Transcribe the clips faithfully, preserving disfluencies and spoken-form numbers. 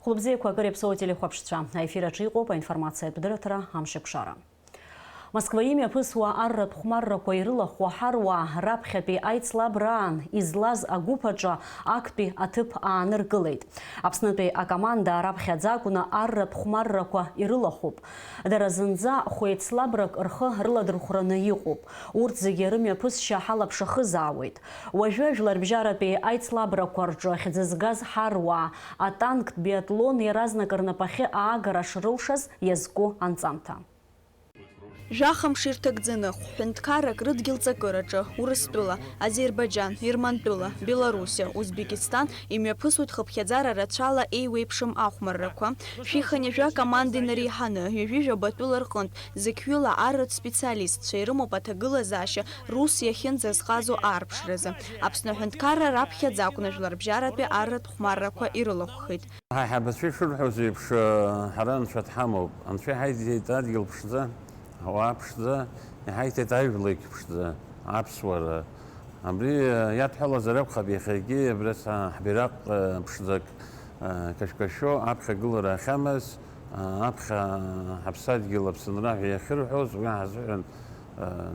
Хәлыбзиақәа акыр иаԥсоу ателехәаԥшцәа, аефир аҿы иҟоуп аинформациатә дырраҭара Амшеикәшара. Москва имҩаԥысуа арратә хәмаррақәа ирылахәу аҳаруаа раԥхьатәи аицлабраан излаз агәыԥ аҿы актәи аҭыԥ ааныркылеит. Аԥснытәи акоманда раԥхьаӡа акәны арратә хәмаррақәа ирылахәуп. Дара зынӡа хәеицлабрак рхы рыладырхәраны иҟоуп. Урҭ зегьы рымҩаԥысшьа ҳалаԥшахызаауеит. Уажәы жәларбжьаратәи аицлабрақәа рҿы хьӡы згаз ҳаруаа атанктә биатлон иаразнак рнапахьы аагара шрылшаз иазку анҵамҭа. Жәаха мшы ирҭагӡаны, хә-ҳәынҭқаррак рыдгьыл ҵакыраҿы, Урыстәыла, Азербаиџьан, Ермантәыла, Белоруссиа, Узбекистан имҩаԥысуеит хыԥхьаӡара рацәала еиуеиԥшым ахәмаррақәа. Шәи хынҩажәа акоманда инареиҳаны, ҩажәи жәаба тәыла рҟынтә зықьҩыла арратә специалистцәа ирымоуп аҭагылазаашьа рус иахьынӡазҟазо аарԥшразы. Аԥсны аҳәынҭқарра раԥхьаӡа акәны жәларбжьаратәи арратә хәмаррақәа ирылахәхеит. Ҳаиҳабацәа ишырҳәоз еиԥш, ҳара Анцәа дҳамоуп. Анцәа иҳаиҭеит адгьыл ԥшӡа, ауаа ԥшӡа, иҳаиҭеит ажәлакь ԥшӡа, аԥсуара. Абри иадҳәалазар акәхап, иахьагьы абра ҳбираҟ ԥшӡак кашәкашәо аԥхьагылара ахьамаз, аԥхьа ҳаԥсадгьыл Аԥсынра ҳәа иахьырҳәоз, уи ҳазыҳәан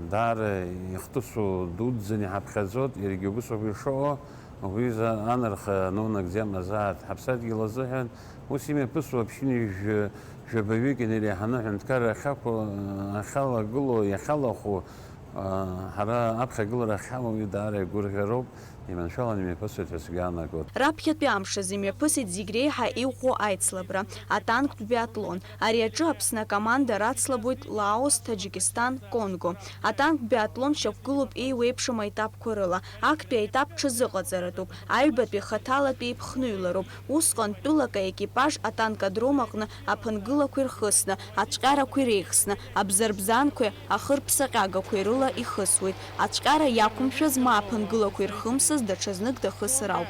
даара ихҭысу дуӡӡаны иҳаԥхьаӡоит, иаргьы убыс ауп ишыҟоу. Уи анарха нунагӡам азааит ҳаԥсадгьыл азыҳәан, ус имҩаԥысуа ԥшьынҩажәи жәабаҩык инареиҳаны аҳәынҭқарра ахьақәу, ахьалагылоу, иахьалахәу, ҳара аԥхьагылара ахьҳамоу уи даара игәырӷьароуп, иманшәаланы имҩаԥысуеит ҳәа сгәы иаанагоит. Раԥхьатәи амш азы имҩаԥысит зегь реиҳа иӷәӷәоу аицлабра, атанктә биатлон. Ари аҿы Аԥсны акоманда рацлабуеит Лаос, Таџьикистан, Конго. Атанктә биатлон шьақәгылоуп еиуеиԥшым аетапқәа рыла. Актәи аетап ҽазыҟаҵаратәуп, аҩбатәи хаҭалатәи еиԥхныҩлароуп. Усҟан тәылак аекипаж атанкодром аҟны аԥынгылақәа ирхысны, ацәҟьарақәа иреихсны, абзарбзанқәеи ахырԥсаҟьагақәеи рыла ихысуеит. Ацәҟьара иақәымшәаз ма аԥынгылақәа ирхымсыз даҽазнык дахысыр ауп.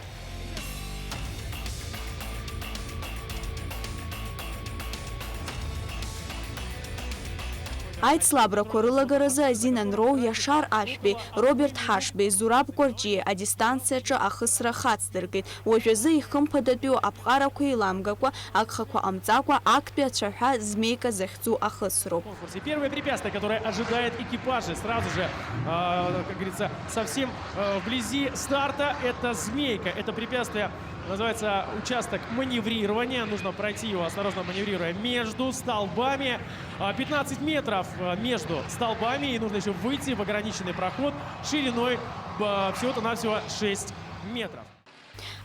Аицлабрақәа рылагаразы азин анроу Иашар Ашәбеи, Роберт Ҳашбеи, Зураб Кәарҷиеи адистанциаҿы ахысра хацдыркит. Уажәазы ихымԥадатәиу аԥҟарақәа еиламгакәа, агхақәа ҟамҵакәа, актәи ацәаҳәа Змейка захьӡу ахысроуп. Конкурсе первое препятствие, которое ожидает экипажи сразу же, а, как говорится, совсем, а, вблизи старта, это Змейка. Это препятствие называется участок маневрирования. Нужно пройти его, осторожно маневрируя, между столбами. А, пятнадцать метров, а, между столбами, и нужно ещё выйти в ограниченный проход шириной, а, всего-то навсего шесть метров.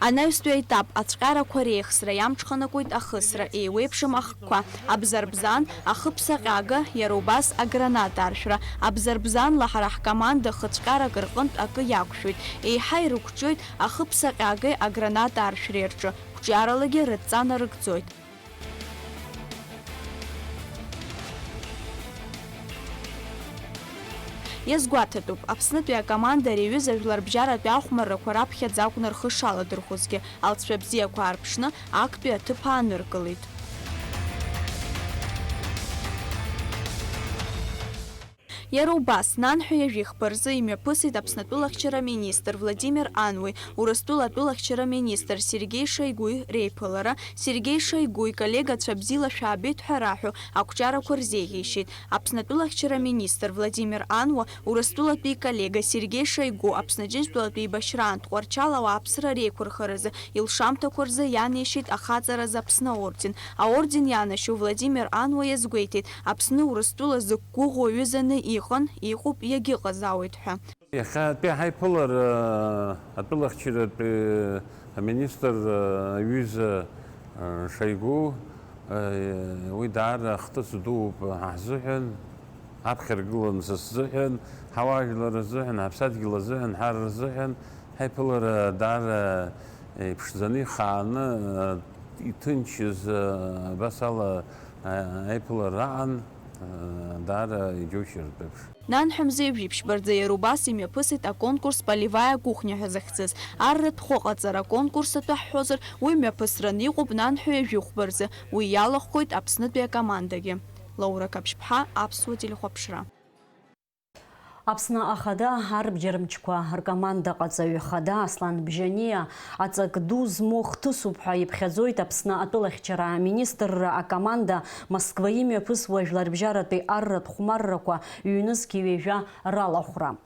Анаҩстәи аетап, ацәҟьарақәа реихсра иамҽханакуеит ахысра, еиуеиԥшым ахкқәа, абзарбзан, ахыԥсаҟьага, иара убас аграната аршәра. Абзарбзанла ҳара ҳкоманда хыцәҟьарак рҟынтә акы иақәшәоит. Еиҳа ирықәҿиоит ахыԥсаҟьагеи аграната аршәреи рҿы, қәҿиаралагьы рыдҵа нарыгӡоит. Иазгәаҭатәуп, Аԥснытәи акоманда ари аҩыза жәларбжьаратәи ахәмаррақәа раԥхьаӡа акәны рхы шаладырхәозгьы, алҵшәа бзиақәа аарԥшны, актәи аҭыԥ ааныркылеит. Иара убас, нанҳәа ҩажәи хԥа рзы имҩаԥысит Аԥсны атәылахьчара министр Владимир Ануи Урыстәыла атәылахьчара министр Сергеи Шойгуи реиԥылара, Сергеи Шойгу иколлегацәа бзиала шәаабеит ҳәа раҳәо ақәҿиарақәа рзеиӷьеишьеит. Аԥсны атәылахьчара министр Владимир Ануа Урыстәылатәи иколлега Сергеи Шойгу Аԥсны Џьынџьтәылатәи еибашьраан Тҟәарчал ауааԥсыра реиқәырхаразы илшамҭақәа рзы ианеишьеит ахаҵаразы Аԥсны аорден. Аорден ианашьоу Владимир Ануа иазгәеиҭеит, Аԥсны Урыстәыла зықәгәыӷуа ҩызаны иҟан, иҟоуп, иагьыҟазаауеит ҳәа. Иахьатәи ҳаиԥылара атәылахьчаратәи аминистр аҩыза Шойгу, уи даара хҭыс дууп ҳа ҳзыҳәан, аԥхьаргылан са сзыҳәан, ҳауаажәлар рзыҳәан, ҳаԥсадгьыл азыҳәан, ҳара рзыҳәан ҳаиԥылара даара иԥшӡаны, ихааны, иҭынчыз, абас ала аиԥылара аан, даара иџьоушьартә еиԥш. Нанҳәа мзеи жәиԥшьба рзы иара убас имҩаԥысит аконкурс Полевая кухня ҳәа захьӡыз. Арратә хәыҟаҵара аконкурс атәы ҳҳәозар, уи мҩаԥысраны иҟоуп нанҳәа ҩажәи хәба рзы. Уи иалахәхоит Аԥснытәи акомандагьы. Лаура Қаԥшьԥҳа, Аԥсуа телехәаԥшра. Аԥсны Ахада арбџьар мчқәа ркомандаҟаҵаҩ хада Аслан Бжьаниа аҵак ду змоу хҭысуп ҳәа иԥхьаӡоит Аԥсны атәылахьчара аминистрра акоманда Москва имҩаԥысуа жәларбжьаратәи арратә хәмаррақәа ҩнызқь ҩажәа ралахәра.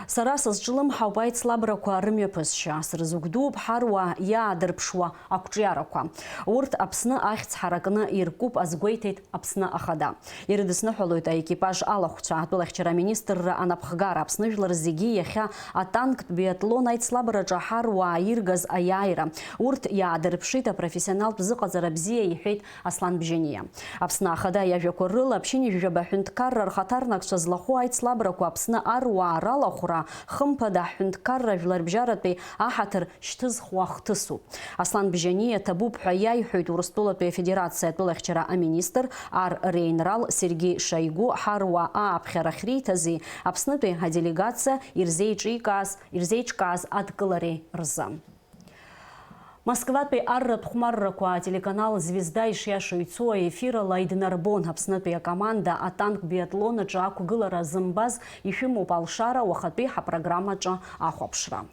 Сара сазҿлымҳауп аицлабрақәа рымҩаԥысшьа, срызыгәдууп ҳаруаа иаадырԥшуа ақәҿиарақәа. Урҭ Аԥсны ахьӡ ҳаракны иркуп, азгәеиҭеит Аԥсны Ахада. Ирыдысныҳәалоит аекипаж алахәцәа, атәылахьчара аминистрра анапхгара, Аԥсны жәлар зегьы иахьа атанктә биатлон аицлабраҿы ҳаруаа иргаз аиааира. Урҭ иаадырԥшит апрофессионалтә зыҟаҵара бзиа, иҳәеит Аслан Бжьаниа. Аԥсны Ахада иажәақәа рыла, ԥшьынҩажәаба ҳәынҭқарра рхаҭарнакцәа злахәу аицлабрақәа Аԥсны аруаа ралахәра, хымԥада, ҳҳәынҭқарра жәларбжьаратәи аҳаҭыр шьҭызхуа хҭысуп. Аслан Бжьаниа ҭабуп ҳәа иаиҳәоит Урыстәылатәи Афедерациа атәылахьчара аминистр ар реинрал Сергеи Шойгу ҳаруаа ааԥхьара ахьриҭази Аԥснытәи аделегациа ирзеиҿикааз, ирзеиҿкааз адкылареи рзы. Москватәи арратә хәмаррақәа ателеканал Звезда ишиашоу ицо аефир ала иднарбон Аԥснытәи акоманда атанк биатлон аҿы ақәгылара зымбаз ишәымоуп алшара уахатәи ҳапрограммаҿы ахәаԥшра.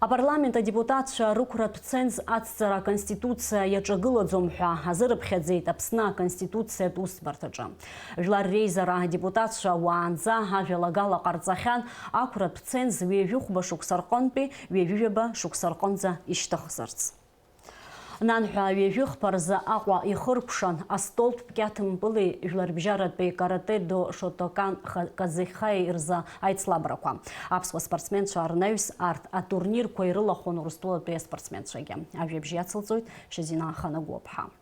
Апарламент адепутатцәа рықәратә ценз ацҵара Аконституциа иаҿагылаӡом ҳәа азырыԥхьаӡеит Аԥсны Аконституциатә усбарҭаҿы. Жәлар реизара адепутатцәа уаанӡа ажәалагала ҟарҵахьан, ақәратә ценз ҩажәи хәба шықәса рҟынтәи ҩажәи жәаба шықәса рҟынӡа ишьҭыхзарц. Нанҳәа ҩажәи хԥа рзы Аҟәа ихыркәшан астолтә кьаҭмпыли жәларбжьаратәи каратэ-до Шотокан Ха-, Казыхаи рзы аицлабрақәа. Аԥсуа спортсменцәа рнаҩс арҭ атурнирқәа ирылахәын Урыстәылатәи аспортсменцәагьы. Ажәабжь иацылҵоит Шьазина Ханагәаԥҳа.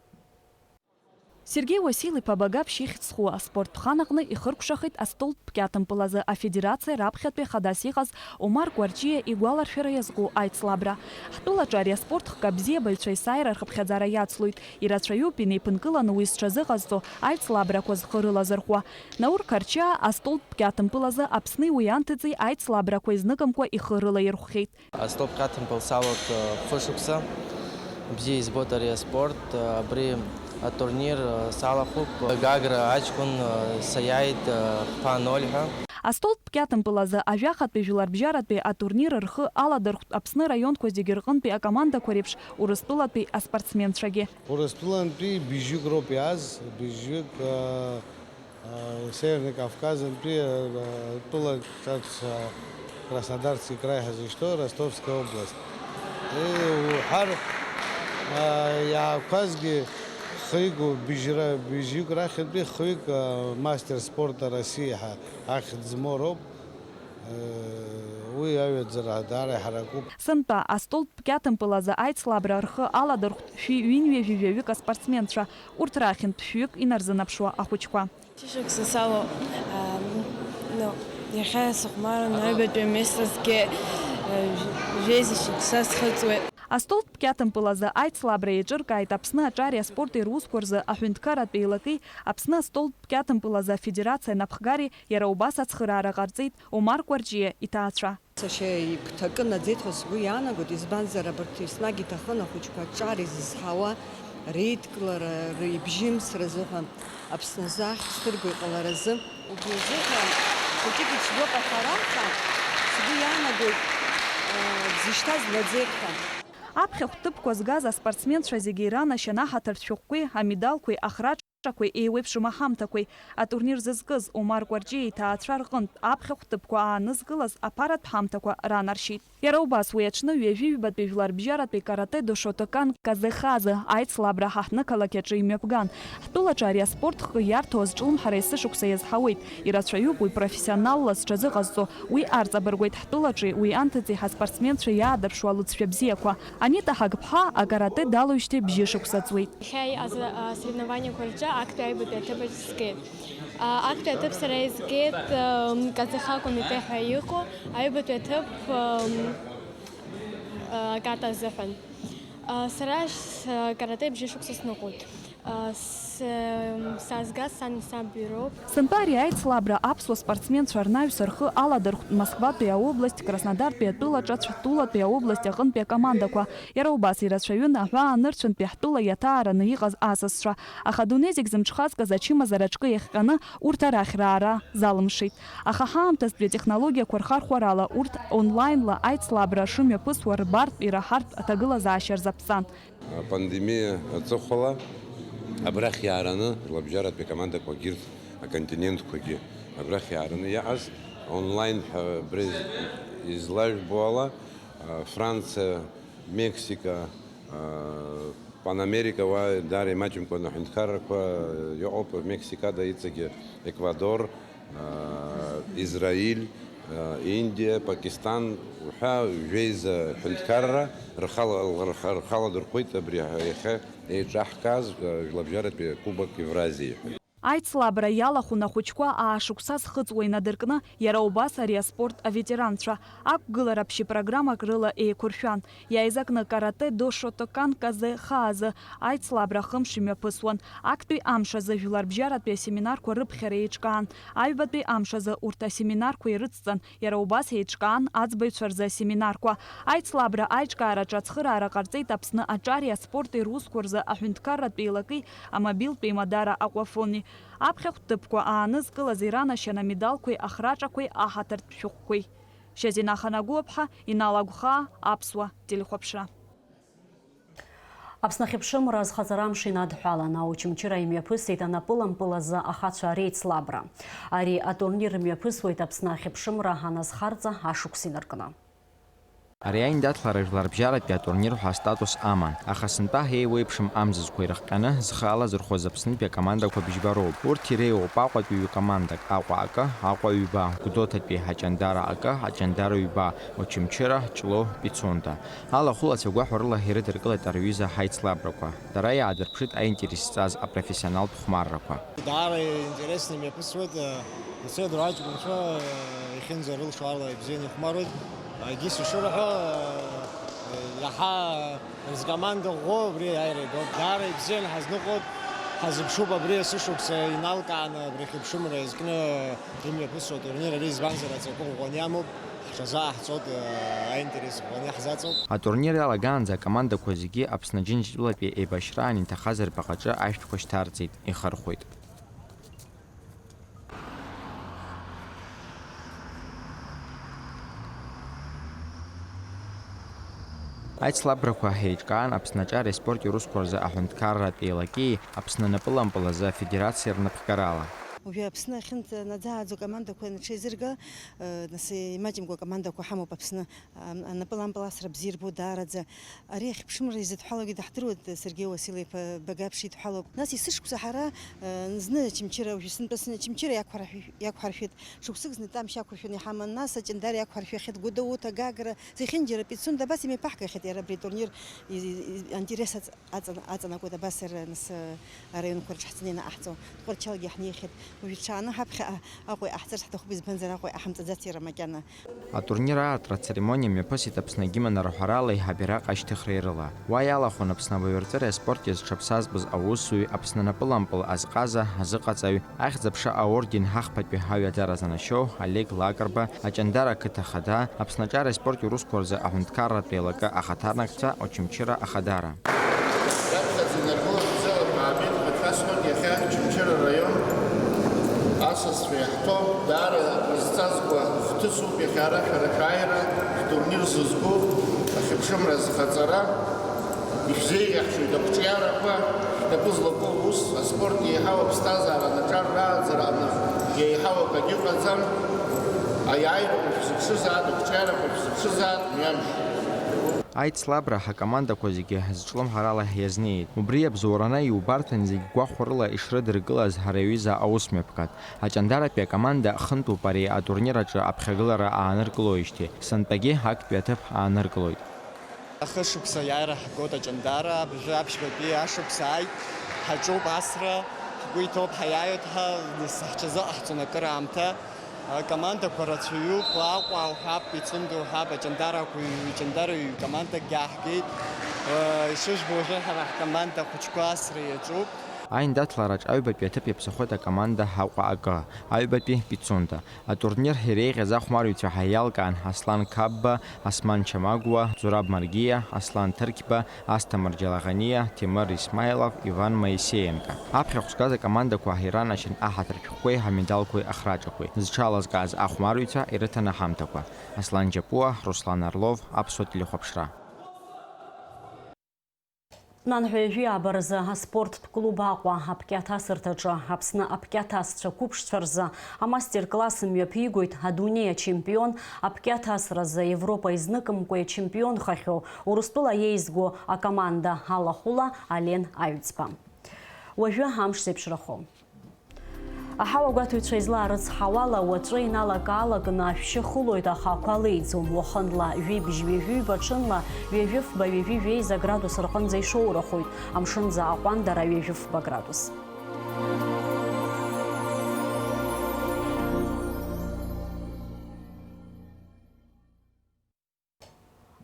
Сергеи Уасил-иԥа Багаԥшь ихьӡ зху аспорттә хан аҟны ихыркәшахеит астолтә кьаҭмпылазы афедерациа раԥхьатәи хадас иҟаз Омар Кәарҷиа игәаларшәара иазку аицлабра. Ҳтәылаҿы ари аспорт хкы абзиабаҩцәа есааира рхыԥхьаӡара иацлоит. Ирацәаҩуп инеиԥынкыланы уи зҽазыҟазҵо аицлабрақәа зхы рылазырхәуа. Наур Қарчиа астолтә кьаҭмпылазы Аԥсни уи анҭыҵи аицлабрақәа изныкымкәа ихы рылаирхәхьеит. Астолтә кьаҭмпыл салоуп, э, фышықәса. Бзиа избоит ари аспорт, э, абри атурнир, э, салахәуп. Гагра аҷкәын, э, саиааит, э, хԥа ноль ҳәа. Астолтә кьаҭмпылазы ажәахатәи жәларбжьаратәи атурнир рхы аладырхәт Аԥсны араионқәа зегьы рҟынтәи акомандақәа реиԥш Урыстәылатәи аспортсменцәагьы. Урыстәылантәи быжьҩык роуп иааз, быжьҩык, э, Северный Кавказынтәи, э, тәылак ҿац, э, Краснодарский край ҳазышьҭоу, Ростовская область. Э, уҳәар, э, иаақәазгьы хҩык, быжьра-, быжьҩык рахьынтәи хҩык, э, мастер спорта России ҳәа ахьӡ змоу роуп. Э, уи аҩаӡара даара иҳаракуп. Сынтәа астолтә кьаҭмпылазы аицлабра рхы аладырхәт шәи ҩынҩажәи жәаҩык аспортсменцәа. Урҭ рахьынтә шәҩык инарзынаԥшуа ахәыҷқәа. Шықәса салоуп, аа, ну, иахьа сыхәмаран аҩбатәи амест сгеит, жәеиза шықәса схыҵуеит. Астолтә кьаҭмпылазы аицлабра еиҿыркааит Аԥсны аҿари аспорти русқәа рзы аҳәынҭқарратә еилаки Аԥсны астолтә кьаҭмпылазы афедерациа анапхгари иара убас ацхыраара ҟарҵеит Омар Кәарҷиа иҭаацәа. Сашьа игәҭакы наӡеит ҳәа сгәы иаанагоит, избанзар, абарҭ еснагь иҭахын ахәыҷқәа аҿар изызҳауа, реидкылара, рыбжьымсра азыҳәан Аԥсны азы ахьӡ ҭырго иҟаларазы. Убри азыҳәан хәыҷык ицәгьоуп аҳәара, аха сгәы иаанагоит, э, дзышьҭаз наӡеит ҳәа. Аԥхьахә ҭыԥқәа згаз аспортсменцәа зегьы иранашьан аҳаҭыртә шәҟәқәеи амедалқәеи ахраҿ Аҿақәеи еиуеиԥшым аҳамҭақәеи атурнир зызкыз Омар Кәарҷиа иҭаацәа рҟынтә аԥхьахә ҭыԥқәа аанызкылаз аԥаратә ҳамҭақәа ранаршьеит. Иара убас уи аҽны ҩажәи ҩбатәи жәларбжьаратәи каратэ-до Шотокан Казыхазы аицлабра ҳаҳҭнықалақь аҿы имҩаԥган. Ҳтәылаҿы ари аспорт хкы иарҭо азҿлымҳара есышықәса иазҳауеит. Ирацәаҩуп уи профессионалла зҽазыҟазҵо. Уи арҵабыргуеит ҳтәылаҿи уи анҭыҵи ҳаспортсменцәа иаадырԥшуа алыҵшәа бзиақәа. Анита Ҳагԥҳа акарате далоуижьҭеи бжьы шықәса ҵуеит. Иахьа иҟаз, а, соревнованиақәа рҿы актәи аҩбатәи аҭыԥ аҿы сгеит. А, актәи аҭыԥ сара изгеит, ам, Казыха Кумите ҳәа иҟоу аҩбатәи аҭыԥ, ам, а, аката азыҳәан. А, сара с-, а, карате бжьышықәса сныҟәоит. Сазгаз сани саби роуп. Сынтәа ари аицлабра аԥсуа спортсменцәа рнаҩс рхы аладырхәт Москватәи аобласть, Краснодартәи атәылаҿацә, Тулатәи аобласть аҟынтәи акомандақәа. Иара убас ирацәаҩын аҳәаанырцәынтәи ҳтәыла иаҭаараны иҟаз асасцәа. Аха адунеи зегь зымҽхазкыз ачымазара аҿкы иахҟьаны урҭ арахь раара залымшеит. Аха ҳаамҭазтәи атехнологиақәа рхархәарала урҭ онлаинла аицлабра шымҩаԥысуа рбартә ираҳартә аҭагылазаашьа рзаԥҵан. Апандемиа аҵыхәала абрахь иаараны, жәларбжьаратәи акомандақәагьы ирҭ аконтинентқәагьы абрахь иаараны иааз онлайн ҳәа абра излажәбо ала, Франциа, Мексика, Панамерика уа даара имаҷымкәан аҳәынҭқаррақәа иҟоуп, Мексикада иҵегьы Еквадор, Израиль, Индиа, Пакистан уҳәа жәеиза ҳәынҭқарра рхала дырхәеит абри иахьа еиҿаҳкааз жәлабжьаратәи акубок Евразиа ҳәа. Аицлабра иалахәын ахәыҷқәа аашықәса зхыҵуа инадыркны, иара убас ари аспорт аветеранцәа, ақәгылара ԥшьа программак рыла еиқәыршәан. Иааизакны каратэ до Шотокан Казе хаа азы аицлабра хымш имҩаԥысуан. Актәи амш азы жәларбжьаратәи асеминарқәа рыԥхьара еиҿкаан. Аҩбатәи амш азы урҭ асеминарқәа ирыцҵан, иара убас еиҿкаан аӡбаҩцәа рзы асеминарқәа. Аицлабра аиҿкаараҿы ацхыраара ҟарҵеит Аԥсны аҿари аспорти русқәа рзы аҳәынҭқарратә еилакеи амобилтә еимадара Аҟәафони. Аԥхьахә ҭыԥқәа аанызкылаз иранашьан амедалқәеи ахраҿақәеи аҳаҭыртә шәҟәқәеи. Шьазина Ханагәыаԥҳа, Инал Агәхаа, Аԥсуа телехәаԥшра. Аԥсны ахьыԥшымра азхаҵара амш инадҳәалан, Очамчыра имҩаԥысит анапылампыл азы ахацәа реицлабра. Ари атурнир мҩаԥысуеит Аԥсны ахьыԥшымра аназхарҵа ашықәс инаркны. Ари аиндаҭлара жәларбжьаратәи атурнир ҳәа астатус аман, аха сынтәа еиуеиԥшым амзызқәа ирыхҟьаны зхы алазырхәыз Аԥснытәи акомандақәа бжьба роуп. Урҭ иреиуоуп Аҟәатәи ҩ-командак, Аҟәа акы, Аҟәа ҩба, Гәдоуҭатәи Аҷандара акы, Аҷандара ҩба, Очамчыра, Ҷлоу, Пицунда. Алахәылацәа гәахәарыла ирыдыркылеит арҩыза ҳаицлабрақәа. Дара иаадырԥшит аинтерес зҵаз апрофессионалтә хәмаррақәа. Даара интересны имҩаԥысуеит, ацәеидру аҷкәынцәа иахьынӡарылшо ала ибзианы ихәмаруеит. Егьыс ишырҳәо, иаҳа рзы команда ӷәӷәоу убри аиааира игоуп. Даара ибзианы ҳазныҟәоит, ҳазыԥшуп абри есышықәса иналкааны абри ахьыԥшымра иазкны имҩаԥысуа атурнир ари, избанзар, аҵакы ӷәӷәаны иамоуп. Ҳҽазааҳҵоит, аинтерес ӷәӷәаны иаҳзаҵоуп. Атурнир иалагаанӡа акомандақәа зегьы Аԥсны Џьынџьтәылатәи еибашьраан инҭахаз рбаҟаҿы ашәҭқәа шьҭарҵеит, ихырхәеит. Аицлабрақәа еиҿкаан Аԥсны аҿари аспорти русқәа рзы аҳәынҭқарратә еилакеи Аԥсны анапылампыл азы афедерациеи рнапхгарала. Уажәы Аԥсны ахьынӡанаӡааӡо акомандақәа рҽеизырга, нас имаҷымкәа акомандақәа ҳамоуп Аԥсны. Анапылампыл асра бзиа ирбо даараӡа. Ари ахьыԥшымра изыдҳәалоугьы даҳдыруеит, Сергеи Уасил-иԥа Багаԥшь идҳәалоуп. Нас есышықәса ҳара, э, зны Очамчыра, уажәы сынтәа зны Очамчыра иақәҳаршәи-, иақәҳаршәеит, шықәсык зны Тамшь ақәыршәаны иҳаман, нас Аҷандара иақәҳаршәахьеит, Гәдоуҭа, Гагра, зехьынџьара Пицунда, абас имҩаԥаҳгахьеит иара абри атурнир и-, и-, интерес аҵ-, аҵан-, аҵанакуеит, абас ара, нас, э, араионқәа рҿы ҳцаны ианаҟаҳҵо, Тҟәарчалгьы ҳнеихьеит. Уажәы ҽааны ҳаԥхьаҟа Аҟәа иҟаҳҵар ҳҭахуп, избанзар, Аҟәа иҟаҳамҵаӡац иара макьана. Атурнир аартра ацеремониа мҩаԥысит Аԥсны агимн арҳәарала еиҳабираҟ ашьҭыхреи рыла. Уа иалахәын Аԥсны ауаҩырҵыреи аспорти зҽаԥсазтәыз аусзуҩ, Аԥсны анапылампыл азҟаза, азыҟаҵаҩ, Ахьӡ-аԥша аорден ҳахԥатәи ҳаҩадара занашьоу Олег Лакрба, Аҷандара ақыҭа ахада, Аԥсны аҿари аспорти русқәа рзы аҳәынҭқарратә еилакы ахаҭарнакцәа, Очамчыра ахадара. Раԥхьаӡа инаргылоз бзиалақәа аабеит ҳәа шәасҳәоит, иахьа Очамчыра араион асасцәа иаҳҭо, даара изҵазкуа хҭысуп иахьа ара шәара шәааира, ҳтурнир зызку, ахьыԥшымра зхаҵара, ишәзеиӷьаҳшьоит ақәҿиарақәа, шәнапы злаку аус, аспорт еиҳау аԥсҭазаара анаҿар рааӡара аҟны еиҳау акагьы ыҟаӡам, аиааирақәа шәзыԥшызаат, ақәҿиарақәа шәзыԥшызаат, мҩамш! Аицлабра ҳакомандақәа зегьы зҿлымҳарала иазнеит. Убри иабзоураны иубарҭан зегь гәахәарыла ишрыдыркылаз ҳара иҩыза аусмҩаԥгатә. Аҷандаратәи акоманда хынтәуп ари атурнир аҿы аԥхьагылара ааныркылоижьҭеи, сынтәагьы актәи аҭыԥ ааныркылоит. Ахышықәса аиааира ҳгоит Аҷандара, абыржәы аԥшьбатәи ашықәс ааит, ҳаҿуп асра, ҳгәы иҭоуп, ҳаиааиуеит ҳәа, нас ҳҽазыҟаҳҵон акыраамҭа. Акомандақәа рацәаҩуп, Аҟәа уҳәап, Пицунда уҳәап, Аҷандарақәа ҩ-, Ҷандараҩ командакгьы ааҳгеит. Ишыжәбо, уажәы ҳара ҳкоманда ахәыҷқәа асра иаҿуп. Аиндаҭлараҿ аҩбатәи аҭыԥ иаԥсахоит акоманда Аҟәа акы, аҩбатәи Пицунда. Атурнир иреиӷьыз ахәмарҩцәа ҳәа иалкаан Аслан Қапба, Осман Чамагәуа, Зураб Маргиа, Аслан Ҭырқьба, Асҭамыр Џьалаӷаниа, Ҭемыр Исмаилов, Иван Моисеенко. Аԥхьахә згаз акомандақәа иранашьан аҳаҭыр шәҟәқәеи амедалқәеи ахраҿақәеи. Зҽалазкааз ахәмарҩцәа ирыҭан аҳамҭақәа. Аслан Џьапуа, Руслан Орлов, Аԥсуа телехәаԥшра. Нанҳәа ҩажәи ааба рзы аспорттә клуб Аҟәа аԥкьаҭасырҭаҿы Аԥсны аԥкьаҭасцәа қәыԥшцәа рзы амастер-класс мҩаԥигоит адунеи ачемпион, аԥкьаҭасразы Европа изныкымкәа ичемпионхахьоу Урыстәыла иеизго акоманда алахәыла Ален Аҩӡба. Уажәы амш зеиԥшрахо. Аҳауагәаҭаҩцәа излаарыцҳауала, уаҵәы иналак-аалакны ашәшьы хылоит, аха ақәа леиӡом. Уахынла жәибжь ҩажәи ҩба, ҽынла ҩажәи фба, ҩажәи жәеиза градус рҟынӡа ишоурахоит, амшынӡы аҟәандара ҩажәи фба градус.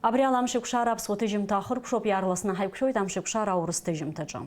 Абри ала амшеикәшара аԥсуа ҭыжьымҭа ахыркәшоуп, иаарласны ҳаиқәшәоит амшеикәшара аурыс ҭыжьымҭаҿы.